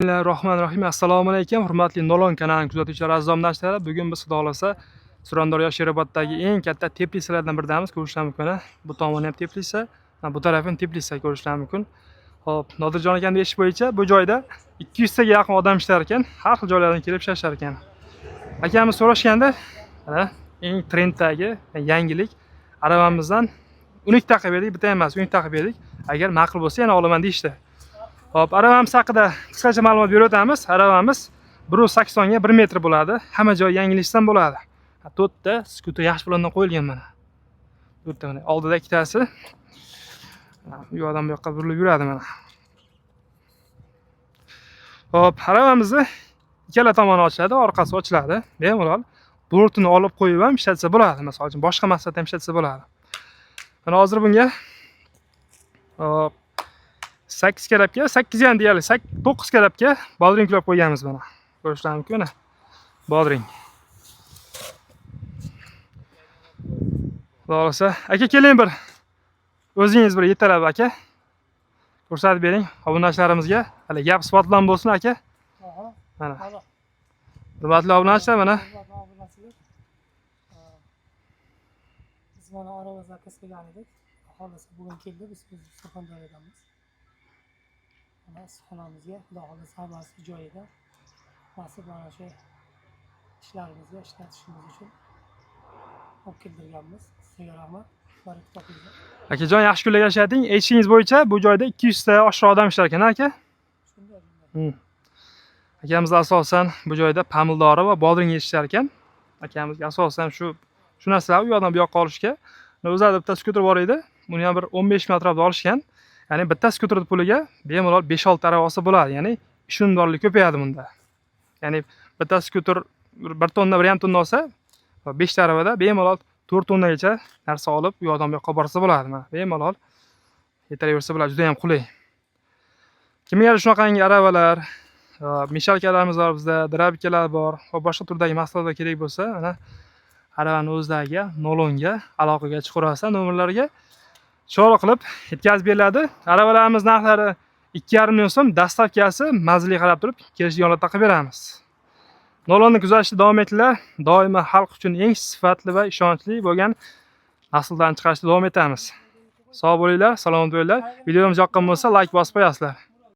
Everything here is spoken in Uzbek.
Bismillahirrohmanirrohim. Assalomu alaykum, hurmatli Nolon kanalini kuzatuvchilari, aziz obunachilar. Bugun biz, Xudo xohlasa, Surxondaryo Sheroboddagi eng katta teplitsalardan biridamiz. Ko'rishlar mumkin. Bu tomoni ham teplitsa, bu tarafi ham teplitsa, ko'rishlar mumkin. Xo'p, Nodirjon akamning ishi bo'yicha bu joyda 200 taga yaqin odam ishlar ekan, har xil joylardan kelib ishlashar ekan. Akamiz so'rashganda, mana eng trenddagi yangilik aravamizdan 12 ta qilib berdik, bitta emas, 12 ta qilib berdik. Agar ma'qul bo'lsa, yana olaman deyishdi. Xo'p, aravamiz haqida qisqacha ma'lumot berib o'tamiz. Aravamiz 1.80 ga 1 metr bo'ladi. Hamma joyi yangilikdan bo'ladi. To'rtta skuter yaxshi bilandan qo'yilgan mana. To'rtta mana oldida ikkitasi. U yoqdan bu yoqqa burilib yuradi mana. Xo'p, aravamizni ikkala tomoni ochiladi, orqasi ochiladi. Bemalol bortini olib qo'yib ham ishlatsa bo'ladi. Masalan uchun, boshqa maqsadda ham ishlatsa bo'ladi. Mana hozir bunga, xo'p, 8 karabka, 8 ham deyarli, 9 karabka bodring ulab qo'yganmiz mana. Ko'rishlar mumkin mana. Bodring. Xudo xohlasa, aka, keling, bir o'zingiz bir yetalab, aka. Ko'rsatib bering obunachilarimizga. Hali gap isbot bilan bo'lsin, aka. Mana. Hurmatli obunachilar, mana. Hurmatli obunachilar, biz mana arava zakaz qilgan edik. Xohlasa, bugun keldi. Biz o'zi Surxondaryodamiz. Mana issiqxonamizga, Xudo xohlasa, hammasi joyida. Nasib, mana shu ishlarimizga ishlatishimiz uchun olib keltirganmiz. Sizga rahmat. Baraka topinglar. Akajon, yaxshi kunlarga yashating. Aytishingiz bo'yicha bu joyda 200 ta oshiq odam ishlar ekan, aka. Shunday. Akamiz asosan bu joyda pomidori va bodring yetishtirar ekan. Akamizga asosan shu narsalar u yoqdan bu yoqqa olishga. O'zlarida bitta skuter bor edi. Buni ham bir 15 ming atrofida olishgan. Ya'ni bitta skuter puliga bemalol 5-6 arava olsa bo'ladi. Ya'ni ish unumdorligi ko'payadi bunda. Ya'ni bitta skuter 1 tonna, 1,5 tonna olsa, 5 ta aravada bemalol 4 tonnagacha narsa olib, u yoqdan bu yoqqa borsa bo'ladi. Mana bemalol yetaversa bo'ladi, juda ham qulay. Kimgadir shunaqangi aravalar, mishalkalarimiz bor bizda, drabkalar bor va boshqa turdagi mahsulotlar kerak bo'lsa, mana aravani o'zidagi Nolonga aloqaga chiqaverasizlar nomerlarga. Chiroyli qilib yetkazib beriladi. Aravalarimiz narxlari 2,5 million so'm, доставка si manzilga qarab turib kelishgan holatda qilib beramiz. Nolonni kuzatishda davom etinglar. Doimo xalq uchun eng sifatli va ishonchli bo'lgan mahsulotlarni chiqarishda davom etamiz. Sog' bo'linglar, salomat bo'linglar. Videomiz yoqqan bo'lsa, like bosib qo'yasizlar.